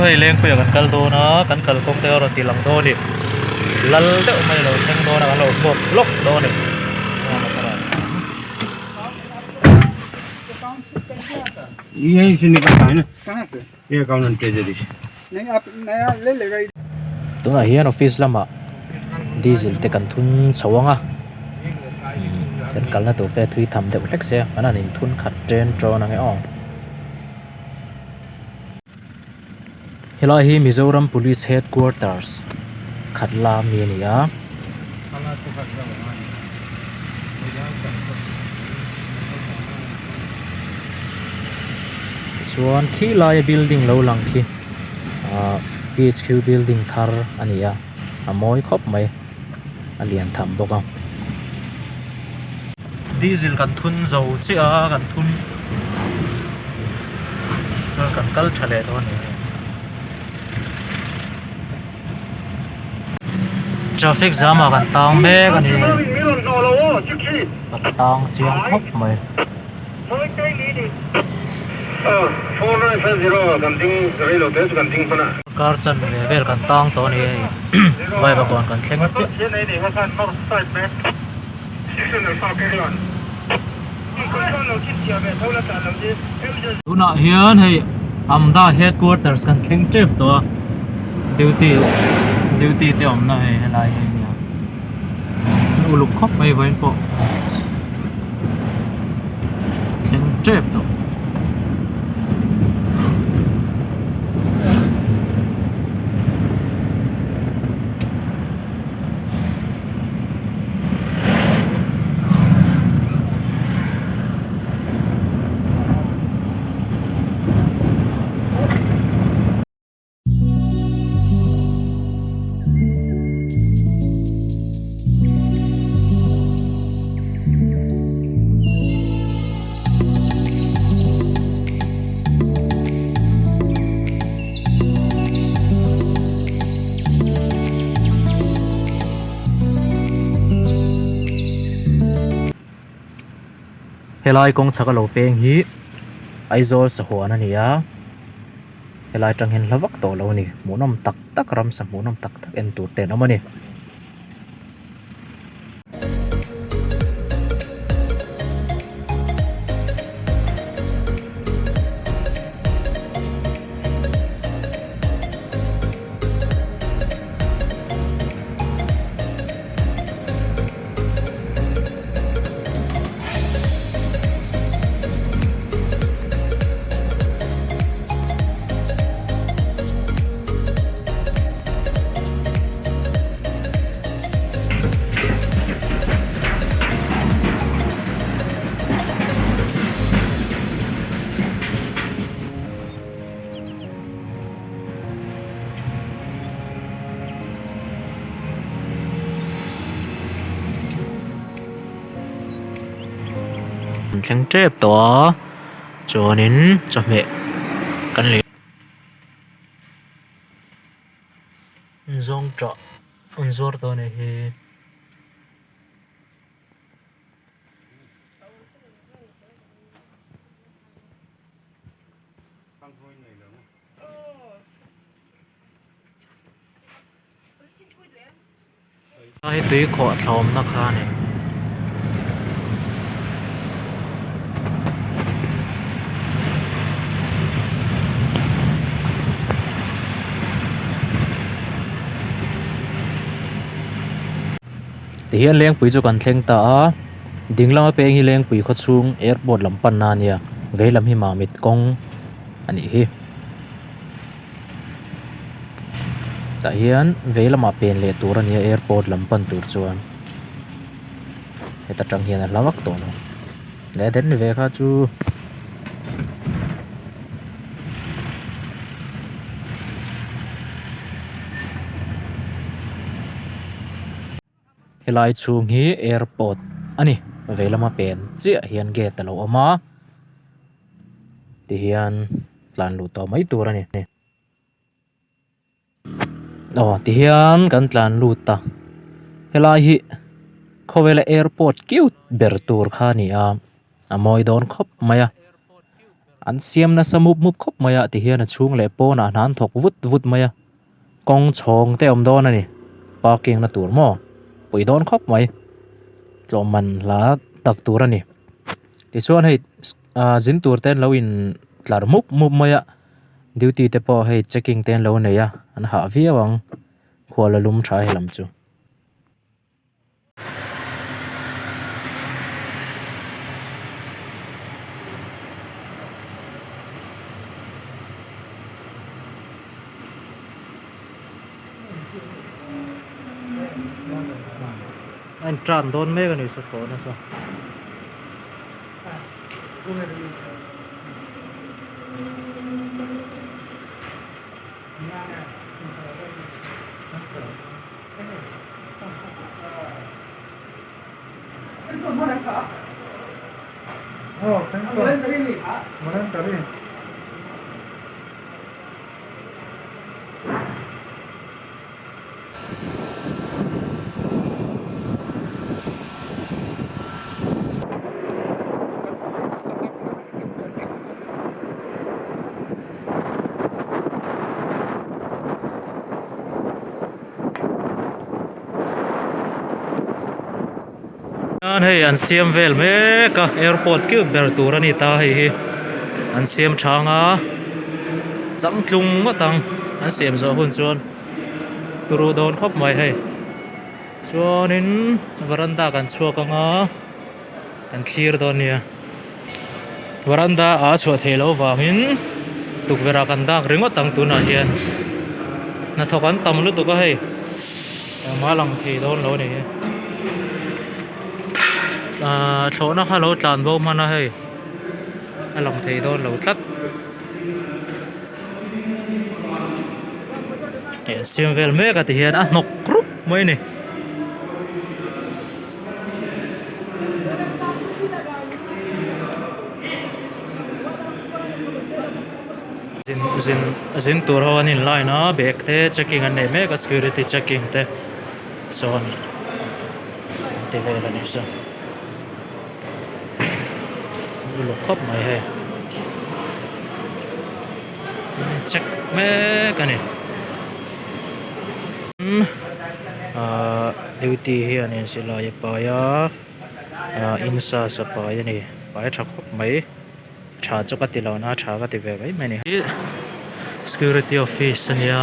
hei Lengpuia kan kal dawn a, kan kalkawng te a rawn ti lang dawn a ni. Lal deuh mai a lo thleng dawn a, kan lo hmuak lawk dawn a ni. Tunah hian office lamah diesel te kan thun chho ang a kan kalna tur te thui tham deuh hlek se an han inthun khat ṭen ṭawn ang e aw. Helai hi Mizoram Police Headquarters khat la ami a ni a. Chuan khi laia building lo lang khi ahh P H Q building thar a ni a a mawi khawp mai a lian tham bawk a. Diesel kan thun zo chiah a kan thun chuan kan kal tha leh dawn a ni. Traffic jam ah kan tang mek a ni kan tang chiang khawp mai. Car chan ve vel kan tang tawh a ni hei Vaivakawn kan thleng chiah. Tunah hian hei Amda headquarters kan thleng tep tawh a duty duty te awmna hei helai hi ania an uluk khawp mai vawiin pawh thleng tep tawh. Helai kawng chhak a lo peng hi Aizawl sahuan a ni a helai atang hian hla vak tawh lo a ni hmuhnawm tak tak ramsa hmuhnawm tak tak en tur te an awm a ni. Thleng tep tawh a chuanin chawhmeh kan lei zawng tah an zuar tawh a nih hi. Hei tui khawh thlawmna kha a ni. Tihian lengpui chu kan thleng ta a ding lama peng hi lengpui khaw chhung airport lam panna a nia vei lam hi mamit kawng a nih hi tah hian vei lamah pen leh tur a ni a airport lam pan tur chuan heta tang hian a hla vak tawh lo leh den ve kha chu. Helai chhung hi airport a ni vei lama pen chiah hian gate a lo awm a tihian tlan luh tawh mai tur a ni. Aw tihian kan tlan lut a helai hi khawvela airport cute ber tur kha a ni a a mawi dawn khawp mai a. An siam nasa mup mup khawp mai a tihian a chhung leh pawnah hna an thawk vut vut mai a kawng chhawng te a awm dawn a ni parking na tur maw pui dawn khawp mai tlawm man hla tak tur a ni tichuan hei ah zin tur te an lo in tlar mup mup mai a duty te pawh hei checking te an lo nei a an hah viau ang khual a lum tha he lam chu. A in tan dawn mek a ni saw thlawh nasa. Chuan hei an siam vel mek a airport cute ber tur a ni ta hei hi an siam thang a changtlung ngawt ang an siam zawh hun chuan turu dawn khawp mai hei chuanin varanda kan chhuak ang a kan thlir dawn nia varanda a chhuah theih loh vangin tukverh ah kan dak ringawt ang tunah hian hnathawk an tam lutuk a hei engmah a lang thei dawn lo a ni hi ahh thlawhna kha lo tlan bo hman a hei a lang thei dawn lo tlat hei an siam vel mek a tihian a hnawk rup mai a ni. Zin zin zin tur ho an in line a bag te checking an nei mek a security checking te sawn an ti vel a nih chu uluk khawp mai hei an in check mek a ni. Ahh duty hianin silai a pai a ahh insas a pai a ni pai tha khawp mai tha chu ka ti lo na tha ka ti ve mai mai a ni security office a nia.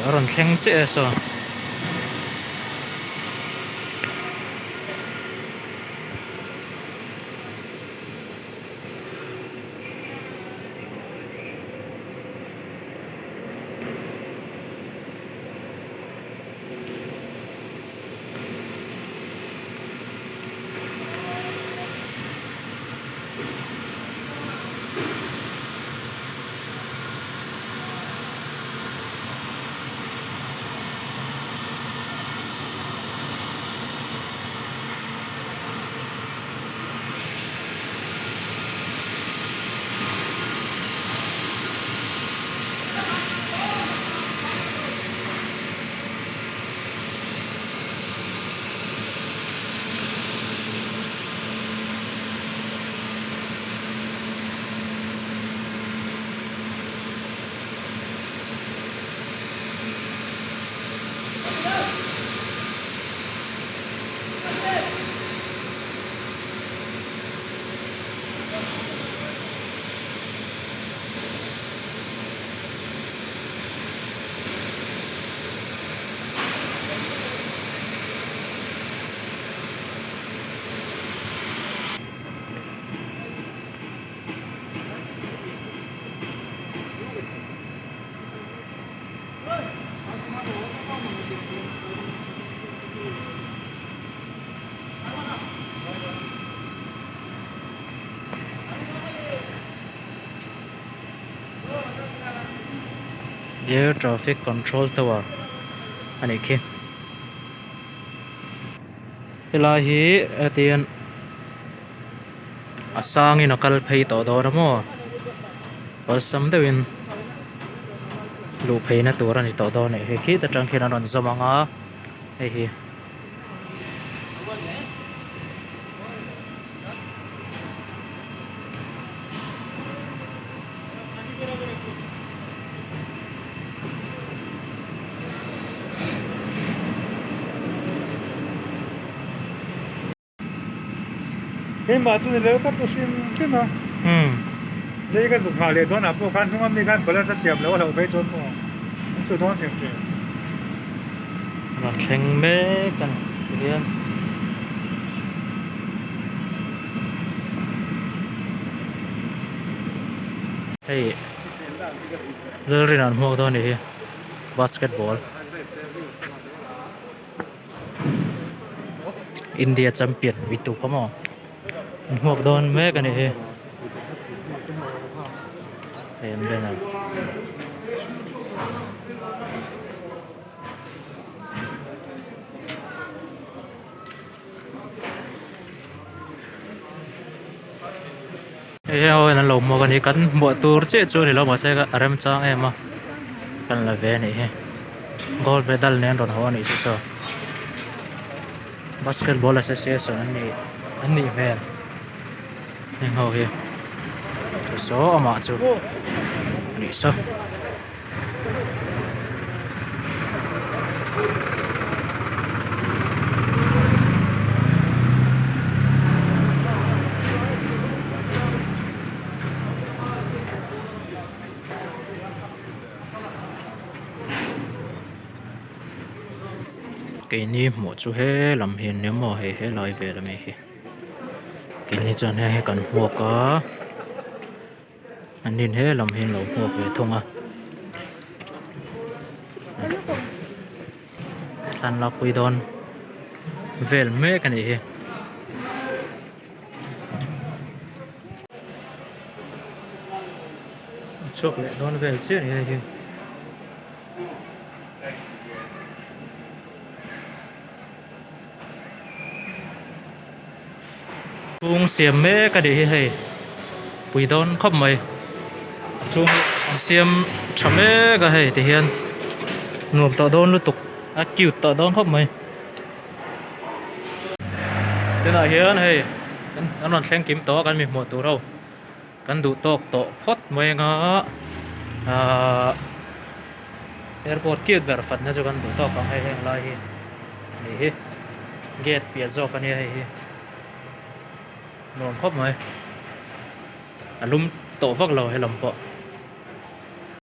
A rawn thleng chiah e saw. Air traffic control tower a nih khi. Helai hi hetiang a sangin a kal phei tawh dawn a maw awlsam deuhin luh pheina tur a ni tawh dawn a nih hi khit atang khian an rawn zawm ang a hei hi. Keimah chu ni lo ka tu hrim hrim a. Lei ka zuk nghah leh dawn ah pawh khan hnung ami khan balance a siam loh a hlauh phei chuan maw an tlu dawn hrim hrim. Rawn thleng mek a ni tihian. Hei Lalrin an hmuak dawn a nih hi basketball. India champion vitu kha maw an hmuak dawn mek a nih hi hei an banner. Hei heng ho hian an lo hmuak a ni kan hmuah tur chiah chu a ni lo mahse a remchang em a kan la ve a nih hi gold medal nen rawn haw a nih chu saw basketball association an nih an nih hmel heng ho hi saw amah chu a nih saw. Keini hmuh chu he lam hi ania maw hei helai vel ami hi keini chuan hei hi kan hmuak a. An in he lam hi an lo hmuak ve thung a thlan lakpui dawn vel mek a nih hi. A chhuak leh dawn vel chiah a ni hei hi. Chhung siam mek a nih hi hei pui dawn khawp mai a chhung hi an siam tha mek a hei tihian nuam tawh dawn lutuk a cute tawh dawn khawp mai tunah hian hei an rawn thleng kim tawh a kan mi hmuh tur ho kan duh tawk tawh phawt mai anga ahh airport cute ber fanna chu kan duh tawk ang hei heng lai hi nih hi gate piah zawk a nia hei hi nuam khawp mai a lum tawh vak lo helam pawh.